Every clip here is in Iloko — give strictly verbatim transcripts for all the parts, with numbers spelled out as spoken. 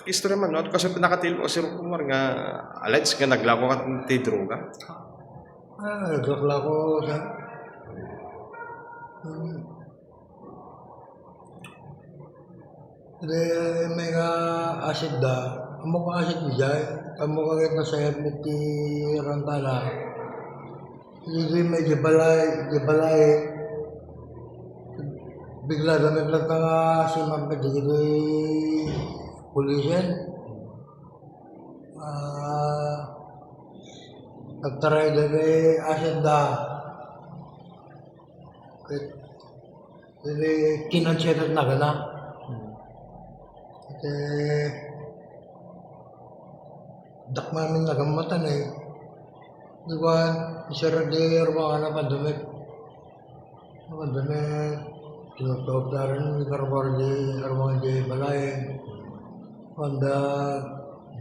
Istorya man, no? Kasi pinakatilo kasi rumor nga alleged nga naglako ka ti droga. Ah, naglaklako, sir. Hmm. Iti may nga acid da, ammok nga acid idiay, ammok nga ket nasayab met ti rantana. Iti may di balay, di balay, bigla da met latta nga simmangpet dagiti pulisen. Ah, nagtaray da ti acid da. Ket iti kinansiyatatna gana. Hmm. Ket dakmamin nagammatan, eh. Di kuan, isara di ruangan a pandemic. Pandemic, kinutubtaran ni karbar di ruangan di balay. Kuan da,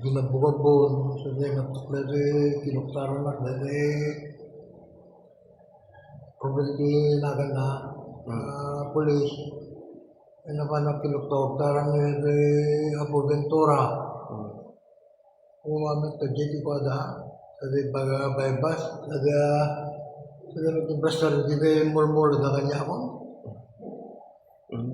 ginabugabon, sa di napakla di, kinuktaran na di, Robert ti naganna, Hmm. ah, pulis. Ay, napan ang kinuktaran ni, ni Apo Ventura. Hmm. Umamit ka dyan, ikaw da. Sabi, baga, baybas, sabi, ah, sabi, nagpasar, di ba yung murmur na kanya ako? Hmm.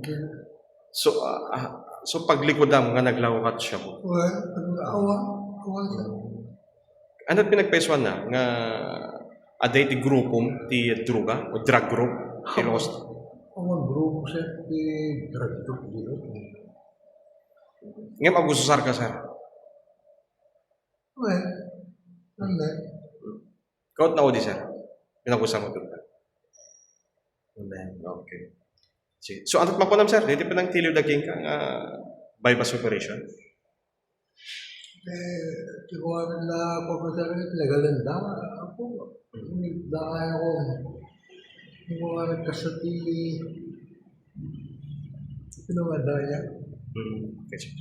So, ah, ah, so paglikudam nga naglaw ka siya po? Well, awa, awa siya. Hmm. Ano pinagpaisuan na nga adda iti grupom ti droga o drug group ti Awan. Ilocos? Awan grupo, sir, ti drug group dito. Ngem agususar ka, sir? Well, ano? Kaut na odi, sir? Pinagusar mo droga? Amen. Okay. Sige. So, ano makunam, sir? Dito pa nang tiliw daging ka nga buy-bust operation? Eh, ti kuwanan na pagkasal, legal da. Ako, Hmm. da kaya ko. Ti kuwanan kasati, ito naman da niya. Hmm. Okay, sir.